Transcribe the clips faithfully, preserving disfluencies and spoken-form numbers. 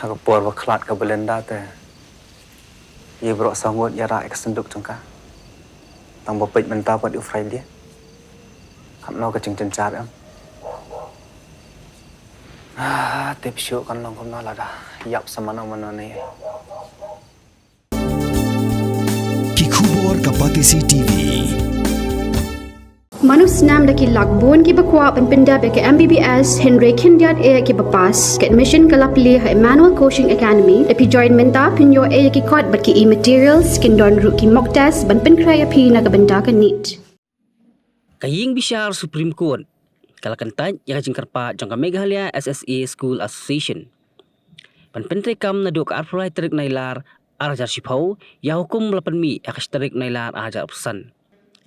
Ha ka por ba khlad ka Belinda te, ïa baroh saw ngut ïa rah ïa ka synduk jong ka. Tang ba peit mynta pat u Friday. Katno ka jingjynjar em. Ah, tip shuh kan long kumno lada ïap sa mano mano ne. Ki khubor ka Batesi T V. Mano snem da ki lak bun kiba kwah ban pyndep ïa ka M B B S hynrei khyndiat eh kiba pass. Ka admission ka la plie ha Emmanuel Coaching Academy. Da phi join mynta phin ïoh eh ïa ki kot bad ki e-materials, kin don ruh ki mock test ban pynkhreh ïa phi na ka bynta ka NEET. Ka ïing bishar Supreme Court ka la kyntait ïa ka jingkyrpad jong ka Meghalaya S S A School Association ban pyntreikam naduh ka arphew lai tarik Nailar ar hajar shiphew ïa hukum ba la pynmih ha ka shi tarik Nailar ar hajar arphew san,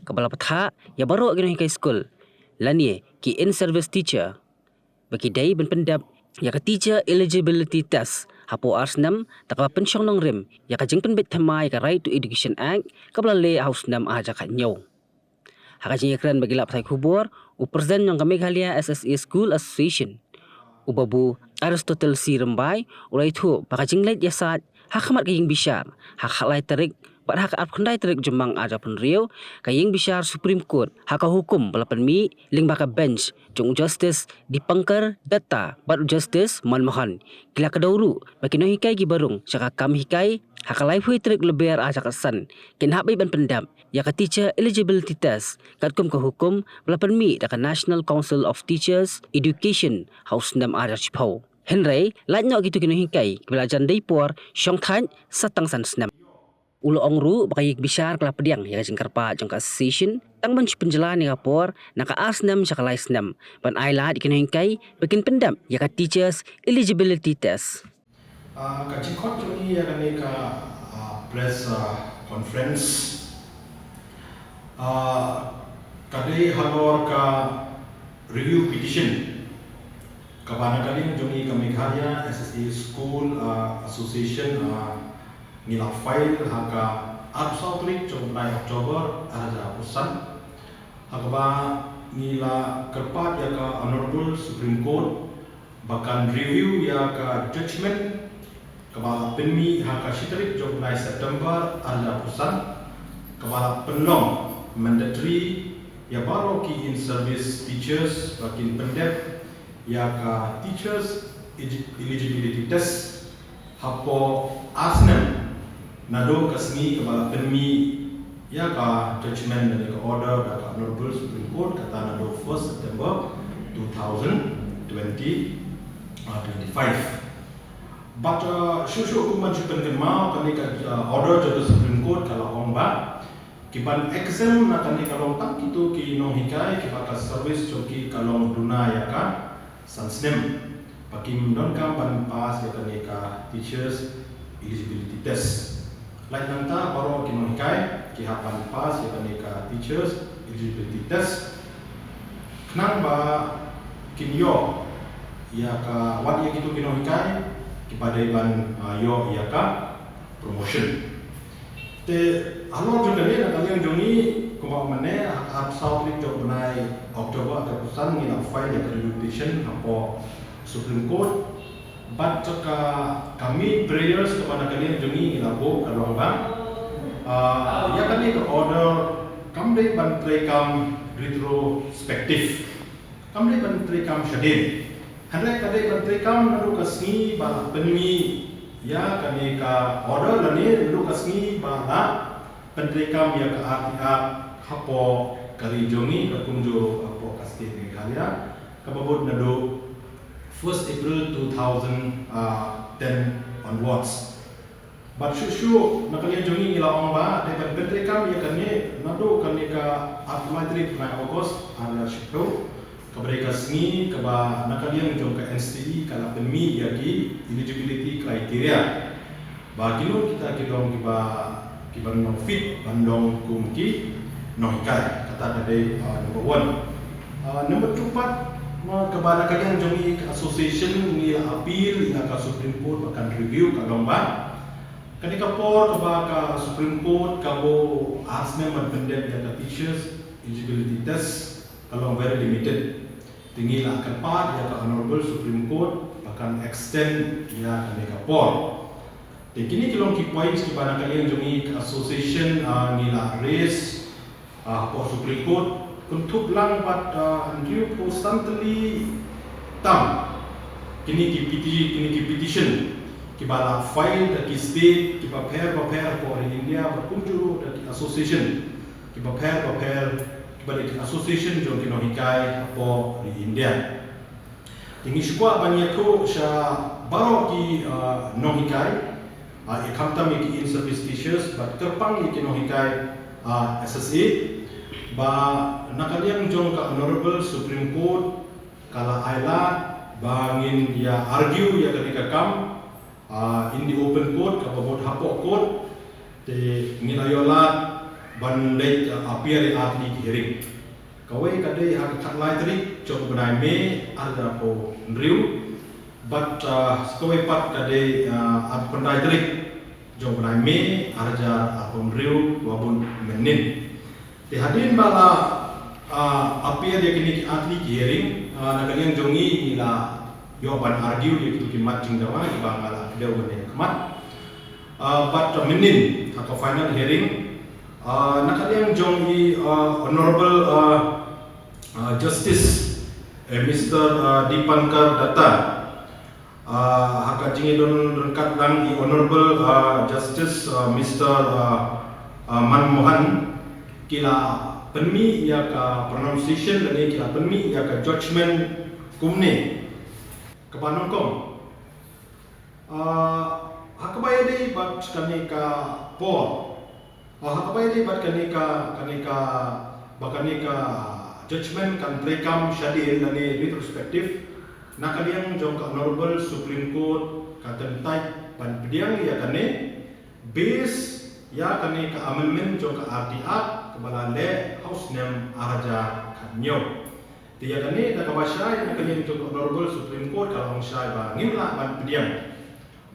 kaba la pynthah ïa baroh ki nonghikai skul lane ki in-service teacher ba ki dei ban pyndep ïa ka Teacher Eligibility Test hapoh ar snem, da kaba pynshong nongrim ïa ka jingpynbeit thymmai ïa ka Right to Education Act kaba la leh ha u snem ar hajar khathynñiew. Ha ka jingïakren bad ki lad pathai khubor, u President jong ka Meghalaya S S A School Association, u Babu Aristotle C Rymbai, u la ïathuh ba ka jingleit ïasaid ha khmat ka ïing bishar ha ka khatlai tarik bad ha ka arphew khyndai tarik Jymmang ar hajar arphew hynriew, ka ïing bishar Supreme Court ha ka hukum ba la pynmih lyngba ka bench jong u Justice Dipankar Datta bad u Justice Manmohan, ki la kdew ruh ba ki nonghikai kiba rung sha ka kam hikai ha ka laiphew tarik Lber ar hajar khatsan kin hap beit ban pyndep ïa ka Teacher Eligibility Test katkum ka hukum ba la pynmih da ka National Council of Teachers Education ha u snem ar hajar shiphew. Hynrei lait noh kito ki nonghikai kiba la jan dei por shongthait sa tang san snem. U la ong ruh ba ka ïing bishar ka la pdiang ïa ka jingkyrpad jong ka association tang ban shu pynjlan ïa ka por na ka ar snem sha ka lai snem ban ai lad ïa ki nonghikai ba kin pyndep ïa ka Teachers Eligibility Test. Ah, ka jingkhot jong ngi ïa kane ka, ah, press, ah, conference, ah, ka dei halor ka review petition kaba na ka liang jong ngi ka Meghalaya S S A School, ah, Association, ah, ngi la file ha ka arphew saw tarik jong u bnai October ar hajar arphew san, ha kaba ngi la kyrpad ïa ka Honourable Supreme Court ba kan review ïa ka judgment kaba la pynmih ha ka shi tarik jong u bnai September ar hajar arphew san, kaba la pynlong mandatory ïa baroh ki in-service teachers ba kin pyndep ïa ka Teachers Egi-, Eligibility Test hapoh ar snem naduh ka sngi kaba la pynmih ïa ka judgment lane ka order da ka Honourable Supreme Court, kata naduh first September two thousand twenty, uh, twenty-five. But, uh, shuh shuh kum ban shu pynkynmaw, kane ka, uh, order jong ka Supreme Court ka la ong ba ki ban exempt na kane ka long tang kito ki nonghikai kiba ka service jong ki ka long duna ïa ka san snem ba kim donkam ban pass ïa kane ka Teachers Eligibility Test. Lait nangta baroh ki nonghikai ki hap ban pass ïa kane ka Teachers Eligibility Test khnang ba kin ïoh ïa ka, wat ïa kito ki nonghikai kiba dei ban, ah, ïoh ïa ka promotion. Te halor jong kane, na ka liang jong ngi, kumba mynne, ha ka arphew saw tarik jong u bnai October, ka arphew san, ngi la file ïa ka review petition hapoh Supreme Court. Bad ka, ka main prayers kaba na ka liang jong ngi ngi la buh ka long ba, ah, ïa kane ka order kam dei ban treikam retrospective. Kam dei ban treikam shadien. Hynrei ka dei ban treikam naduh ka sngi ba la pynmih ïa kane ka order lane naduh ka sngi ba la pyntreikam ïa ka R T Act hapoh ka ri jong ngi, ka kumjuh hapoh ka state Meghalaya, kaba bud naduh first April two thousand ten onwards. Bad shuh shuh na ka liang jong ngi ngi la ong ba dei ban pyntreikam ïa kane naduh kane ka arphew lai tarik bnai August ar hajar shiphew, kaba dei ka sngi kaba na ka liang jong ka N C T E ka la pynmih ïa ki eligibility criteria ba kino kita ki long kiba, kiban long fit ban long kum ki nonghikai. Kata ka dei, ah, number one. Ah, number two pat, ma, kaba na ka liang jong ngi ka association ngi la appeal ïa ka Supreme Court ba kan review, ka long ba kane ka por kaba ka Supreme Court ka buh ar snem ban pyndep ïa ka Teachers Eligibility Test ka long very limited. Te ngi la kyrpad ïa ka Honourable Supreme Court ba kan extend ïa kane ka por. Te kine ki long ki points kiba na ka liang jong ngi ka association, ah, ngi la raise, ah, hapoh Supreme Court. Kynthup lang bad, ah, hynriewphew san tylli tam kine ki peti-, kine ki petition kiba la file da ki state kiba pher bapher hapoh ri India bad kumjuh ruh da ki association kiba pher bapher kiba dei ki association jong ki nonghikai hapoh ri India. Te ngi shu kwah ban ïathuh sha baroh ki, ah, nonghikai, ah, ïa khamtam ïa ki in-service teachers bad kyrpang ïa ki nonghikai, ah, S S A, ba na ka liang jong ka Honorable Supreme Court ka la ai lad ba ngin ïa argue ïa kane ka kam, ah, in the open court, kaba mut hapoh court. Te ngi la ïoh lad ban leit, ah, appear ïa artylli ki hearing. Kawei ka dei ha ka khatlai tarik jong u bnai May arhajar arphew hynriew, bad, ah, kawei pat ka dei, ah, arphew khyndai tarik jong u bnai May arhajar arphew hynriew, kaba bun mynnin. Te hadien ba la, ah, appear ïa kine ki artylli ki hearing, ah, na ka liang jong ngi ngi la ïoh ban argue ïa kito ki mat jingdawa kiba nga la kdew mynne ha khmat. Ah, bad, ah, mynnin ha ka final hearing, ah, na ka liang jong i, ah, Honorable, ah, ah, Justice, eh, Mister, ah, Dipankar Datta, ah, ha ka jingïadon ryngkat lang i Honorable, ah, Justice, ah, Mister, ah, ah, Manmohan, ki la pynmih ïa ka pronunciation lane ki la pynmih ïa ka judgment kumne. Kaba nyngkong, ah, ha kaba ïadei bad kane ka por, ah, ha kaba ïadei bad kane ka, kane ka, ba kane ka judgment kan treikam shadien lane retrospective, na ka liang jong ka Honorable Supreme Court ka kyntait ban pdiang ïa kane, base ïa kane ka amendment jong ka R T Act kaba la leh ha u snem arhajar khathynñiew. Te ïa kane da kaba shai na ka liang jong ka Honorable Supreme Court ka la ong shai ba ngim lah ban pdiang,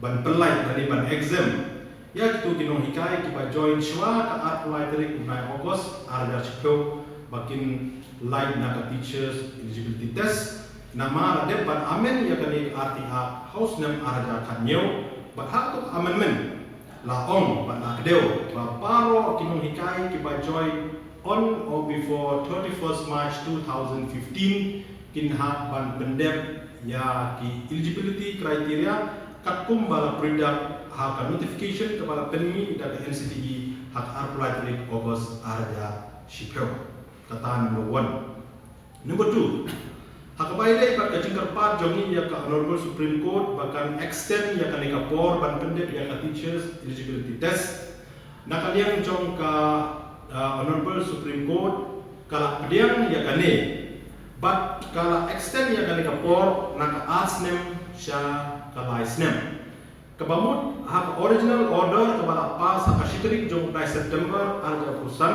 ban pynlait lane ban exempt ïa kito ki nonghikai kiba join shuwa ka arphew lai tarik u bnai August arhajar shiphew ba kin lait na ka Teachers Eligibility Test. Namar la dep ban amend ïa kane ka R T Act ha u snem arhajar khathynñiew, bad ha kato ka amendment la ong bad la kdew ba baroh ki nonghikai kiba join on or before thirty-first March two thousand fifteen kin hap ban pyndep ïa ki eligibility criteria katkum ba la pyndonkam ha ka notification kaba la pynmih da ka N C T E ha ka arphew lai tarik August arhajar shiphew. Kata number one. Number two, ha kaba ïadei bad ka jingkyrpad jong ngi ïa ka Honorable Supreme Court ba kan extend ïa kane ka por ban pyndep ïa ka Teachers Eligibility Test, na ka liang jong ka, ah, Honorable Supreme Court ka la pdiang ïa kane bad ka la extend ïa kane ka por na ka ar snem sha ka lai snem. Kaba mut ha ka original order kaba la pass ha ka shi tarik jong u bnai September arhajar arphew san,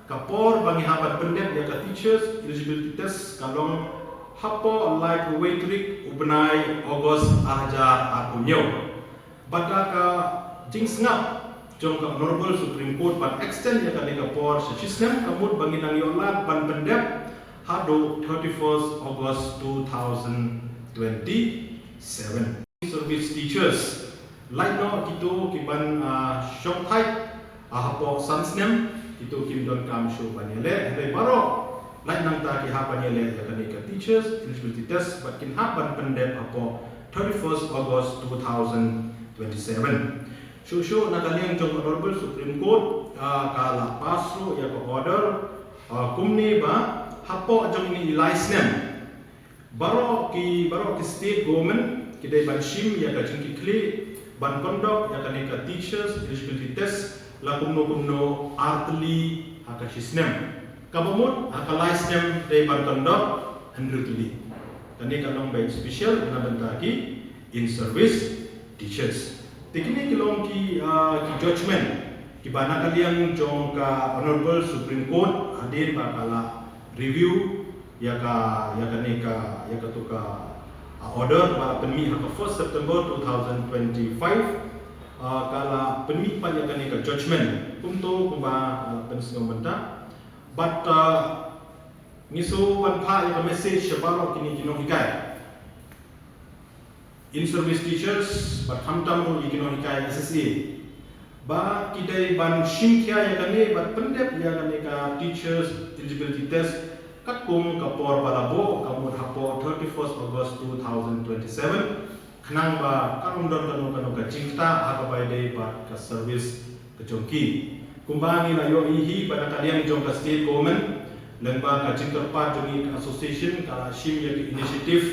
ka por ba ngi hap ban pyndep ïa ka Teachers Eligibility Test ka long hapoh laiphew wei tarik u bnai August arhajar arphew hynñiew. Bad da ka jingsngap jong ka Honorable Supreme Court ban extend ïa kane ka por sha shi snem, ka mut ba ngin nang ïoh lad ban pyndep haduh thirty-first August two thousand twenty-seven. Service teachers, lait noh kito ki ban, ah, shongthait, ah, hapoh san snem, kito kim donkam shuh ban ïaleh. Hynrei baroh lait nangta ki hap ban ïaleh ïa kane ka Teachers Eligibility Test bad kin hap ban pyndep hapoh thirty-first August two thousand twenty-seven. Shuh shuh na ka liang jong ka Honorable Supreme Court, ah, ka la pass ruh ïa ka order, ah, kumne ba hapoh jong ine i lai snem baroh ki, baroh ki state government ki dei ban shim ïa ka jingkitkhlieh ban conduct ïa kane ka Teachers Eligibility Test la kumno kumno ar tylli ha ka shi snem. Kaba mut ha ka lai snem dei ban conduct hynriew tylli. Kane ka long beit special na bynta ki in-service teachers. Te kine ki long ki, ah, ki judgment kiba na ka liang jong ka Honorable Supreme Court hadien ba ka la review ïa ka, ïa kane ka, ïa kato ka, ah, order ba la pynmih ha ka first September two thousand twenty-five, ah, ka la pynmih pat ïa kane ka judgment kumto kumba, ah, pynsngew mynta. Bad, ah, ngi shu wan phah ïa ka message sha baroh kine ki nonghikai. in-service teachers bad khamtam ruh ïa ki nonghikai S S A ba ki dei ban shim khia ïa kane bad pyndep ïa kane ka teachers eligibility test katkum ka por ba la buh, ka mut hapoh thirty-first August two thousand twenty-seven, khnang ba kan ym don kano kano ka jingktah ha kaba ïadei bad ka service ka jong ki. Kumba ngi la ïohi hi ba na ka liang jong ka state government, lyngba ka jingkyrpad jong ngi ka association, ka la shim ïa ki initiative,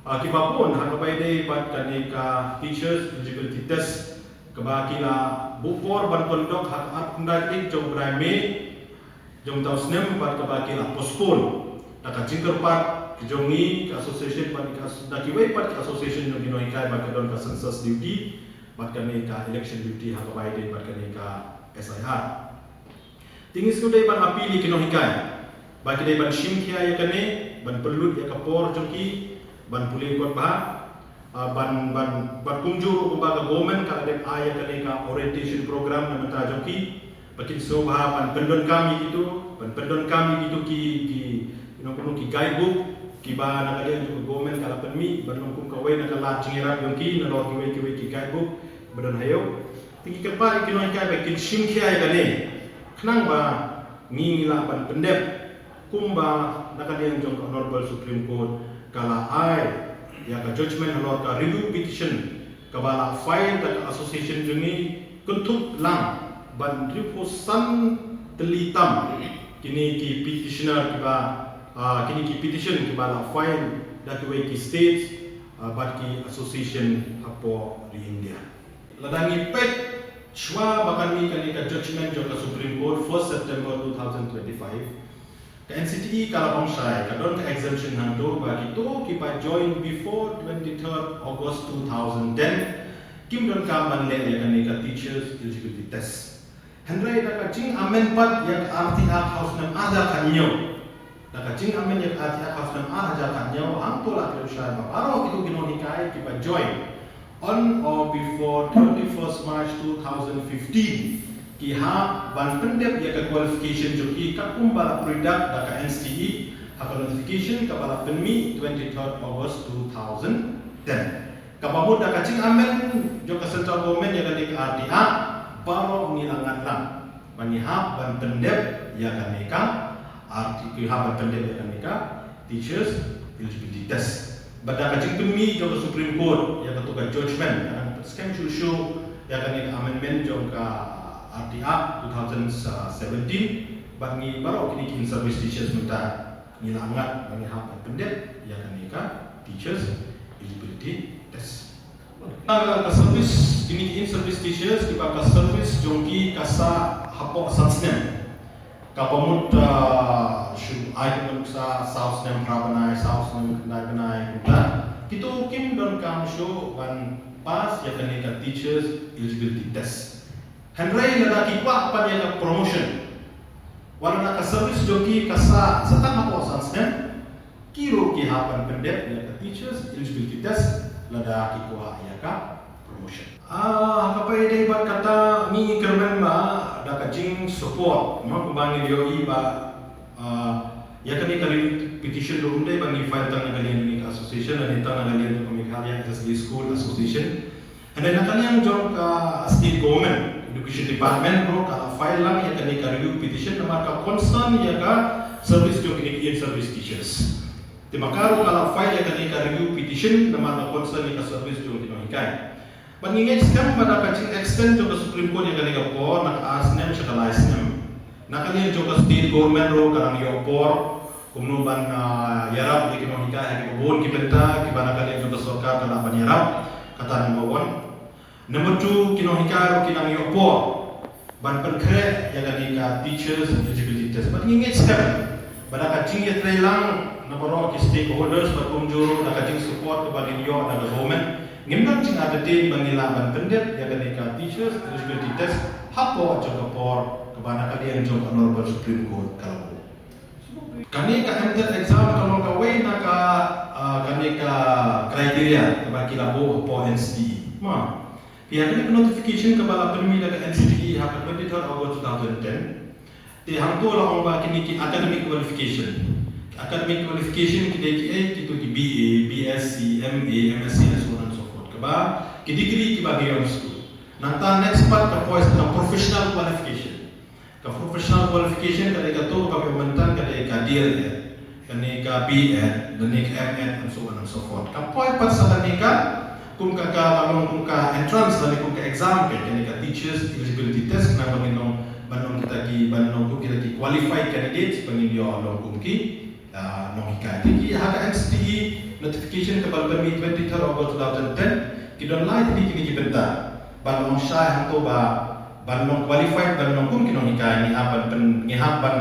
ah, kiba bun ha kaba ïadei bad kane ka teachers eligibility test, kaba ki la buh por ban conduct ha ka arphew khyndai tarik jong u bnai May jong mynta u snem, bad kaba ki la postpone da ka jingkyrpad ka jong ngi ka association bad ka as-, da kiwei pat ki association jong ki nonghikai ba ki don ka census duty bad kane ka election duty ha kaba ïadei bad kane ka S I R. Te ngi sngewdei ban appeal ïa ki nonghikai ba ki dei ban shim khia ïa kane, ban pynlut ïa ka por jong ki, ban pule kot bha, ah, ban, ban, ban kumjuh ruh kumba ka government ka la dep ai ïa kane ka orientation program na bynta jong ki, ba kin sngewbha ban pyndonkam ïa kito, ban pyndonkam ïa kito ki, ki, you know, kumno ki guidebook kiba na ka liang jong ka government ka la pynmih ban long kum kawei na ka lad jingïarap jong ki nalor kiwei kiwei ki guidebook ba don ha ïew. Te ngi kyrpad ïa ki nonghikai ba kin shim khia ïa kane, khnang ba ngi, ngi lah ban pyndep kumba na ka liang jong ka Honorable Supreme Court ka la ai ïa ka judgment halor ka review petition kaba la file da ka association jong ngi, kynthup lang ban hynriewphew san tylli tam kine ki petitioner kiba, ah, kine ki petition kiba la file da kiwei ki states, ah, bad ki association hapoh ri India. Lada ngi peit shuwa ba kan mih kane ka judgment jong ka Supreme Court, first September two thousand twenty-five, ka N C T E ka la ong shai, ka don ka exemption hangto ba kito kiba join before twenty-third August two thousand ten kim donkam ban leh ïa kane ka teachers eligibility test. Hynrei da ka jingamend pat ïa ka R T Act ha u snem ar hajar khathynñiew, da ka jingamend ïa ka R T Act ha u snem ar hajar khathynñiew, hangto la kren shai ba baroh kito ki nonghikai kiba join on or before thirty-first March two thousand fifteen ki hap ban pyndep ïa ka qualification jong ki katkum ba la pyndonkam da ka N C T E ha ka notification kaba la pynmih twenty-third August two thousand ten. Kaba mut da ka jingamend jong ka central government ïa kane ka R T Act, baroh ngi la ngat lang ba ngi hap ban pyndep ïa kane ka R T, ngi hap ban pyndep ïa kane ka teachers eligibility test. Bad da ka jingpynmih jong ka Supreme Court ïa kato ka judgment, ka dang pynskhem shuh shuh ïa kane ka amendment jong ka R T Act two thousand seventeen, bad ngi baroh kine ki in-service teachers mynta ngi la ngat ba ngi hap ban pyndep ïa kane ka teachers eligibility test. Ah, ka service, kine ki in-service teachers kiba ka service jong ki ka sah hapoh san snem. Kaba mut, ah, shu ai ka ban sah saw snem phra bnai, saw snem khyndai bnai kumta. Kito kim donkam shuh ban pass ïa kane ka teachers eligibility test. Hynrei lada ki kwah pat ïa ka promotion, wat lada ka service jong ki ka sah sa tang hapoh san snem, ki ruh ki hap ban pyndep ïa ka teachers eligibility test lada ki kwah ïa ka promotion. Ah, ha kaba ïadei bad kata ngi kyrmen ba da ka jingsupport, ma, kumba ngi ïohi ba, ah, ïa kane ka review petition ruh ym dei ba ngi file tang na ka liang jong ka association, lane tang na ka liang jong ka Meghalaya S S A School Association. Hynrei na ka liang jong ka state government, education department ruh ka la file lang ïa kane ka review petition namar ka concern ïa ka service jong kine ki in-service teachers. Te ma ka ruh ka la file ïa kane ka review petition namar ka concern ïa ka service jong ki nonghikai. Bad ngi ngeit skhem ba da ka jing-extend jong ka Supreme Court ïa kane ka por na ka ar snem sha ka lai snem, na ka liang jong ka state government ruh ka dang ïoh por. Kumno ban, ah, ïarap ïa ki nonghikai ha kiba bun ki bynta kiba na ka liang jong ka sorkar ka lah ban ïarap. Kata number one. Number two, ki nonghikai ruh ki dang ïoh por ban pynkhreh ïa kane ka teachers eligibility test. Bad ngi ngeit skhem ba da ka jingïatreilang na baroh ki stakeholders bad kumjuh ruh da ka jingsupport kaba ngin ïoh na ka government, ngim don jingartatien ba ngin lah ban pyndep ïa kane ka teachers eligibility test hapoh jong ka por kaba na ka liang jong ka Honorable Supreme Court ka la buh. Kane ka MTET exam ka long kawei na ka, ah, kane ka criteria kaba ki la buh hapoh N C T E. Ma, ïa kane ka notification kaba la pynmih da ka N C T E ha ka twenty-third August two thousand ten. Te hangto la ong ba kine ki academic qualification. Academic qualification ki dei kiei? Kito ki B A, B S C, M A, M S C and so on and so forth. Ba ki degree kiba ki ïoh skul. Nangta next part ka poi sa ka professional qualification. Ka professional qualification ka dei kato kaba mynta ka dei ka D L Ed, kane ka B Ed, kane ka M Ed, and so on and so forth. Ka poi pat sa kane ka kum ka, ka long kum ka entrance lane kum ka exam ka, kane ka teachers eligibility test, khnang ba ngin long, ban long kita ki, ban long kum kita ki qualified candidates ba ngin ïoh long kum ki ah, nonghikai. Te ki ha ka N C T E notification kaba la pynmih twenty-third August two thousand ten, ki don lai tylli kine ki bynta. Ban long shai hangto ba, ban long qualified, ban long kum ki nonghikai, ngi hap ban pyn-, ngi hap ban,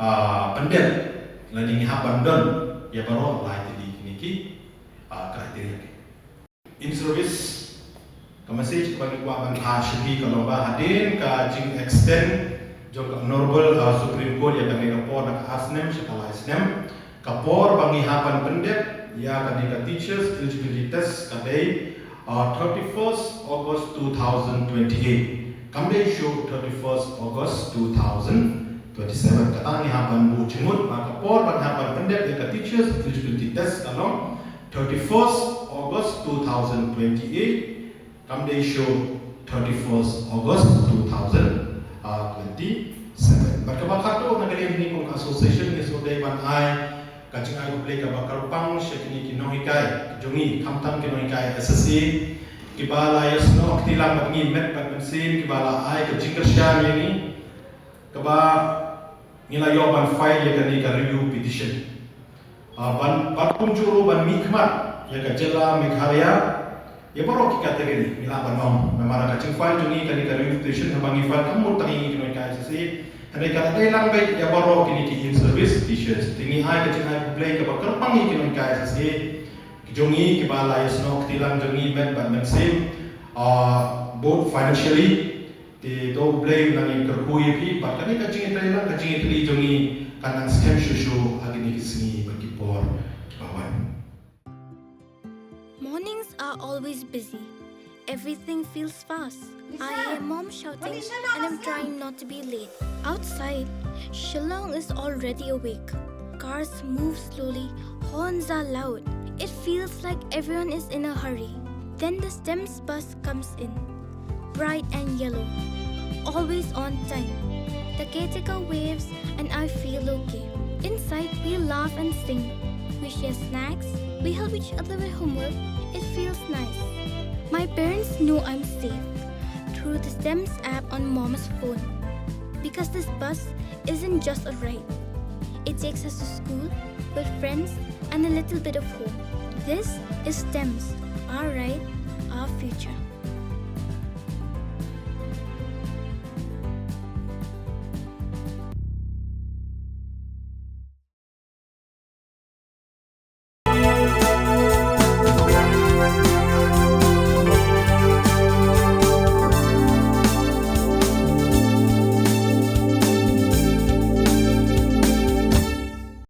ah, pyndep lane ngi hap ban don ïa baroh lai tylli kine ki, ah, criteria. In service, ka message kaba ngi kwah ban phah sha phi ka long ba hadien ka jingextend jong ka Honorable, uh, Supreme Court ïa kane ka por na ka ar snem sha ka lai snem, ka por ba ngi hap ban pyndep ïa kane ka teachers eligibility test ka dei, uh, thirty-first August two thousand twenty-eight. Kam dei shuh thirty-first August two thousand twenty-seven. Kata ngi hap ban buh jingmut ba ka por ba ngi hap ban pyndep ïa ka teachers eligibility test ka long thirty-first August two thousand twenty-eight, kam dei shuh thirty-first August two thousand twenty-seven. Bad kaba khatduh na ka liang jong ngi kum ka association ngi shu dei ban ai ka jingai khublei kaba kyrpang sha kine ki nonghikai jong ngi, khamtam ki nonghikai S S A kiba la ïasnoh kti lang bad ngi met bad mynsiem, kiba la ai ka jingkyrshan ïa ngi, kaba ngi la ïoh ban file ïa kane ka review petition. Ah, ban, ban kumjuh ruh ban mihkhmat ïa ka jylla Meghalaya ïa baroh ki category, ngi lah ban ong. Namar ka jingfile jong ngi kane ka review petition haba ngi file kam mut tang ïa ngi ki nonghikai S S A, hynrei ka la dei lang beit ïa baroh kine ki in service teachers. Te ngi ai ka jingai khublei kaba kyrpang ïa ki nonghikai S S A ki jong ngi kiba la ïasnoh kti lang jong ngi met bad mynsiem, ah, both financially. Te to U Blei un nang ïakyrkhu ïa phi bad kane ka jingïatreilang, ka jingïatreilang jong ngi kan nang skhem shuh shuh ha kine ki sngi bad ki por kiba wan. Mornings are always busy. Everything feels fast. I hear mom shouting and I'm trying not to be late. Outside, Shillong is already awake. Cars move slowly, horns are loud. It feels like everyone is in a hurry. Then the STEMS bus comes in. Bright and yellow. Always on time. The caretaker waves and I feel okay. Inside, we laugh and sing. We share snacks. We help each other with homework. It feels nice. My parents know I'm safe through the STEMS app on mom's phone. Because this bus isn't just a ride. It takes us to school, with friends, and a little bit of home. This is STEMS, our ride, our future.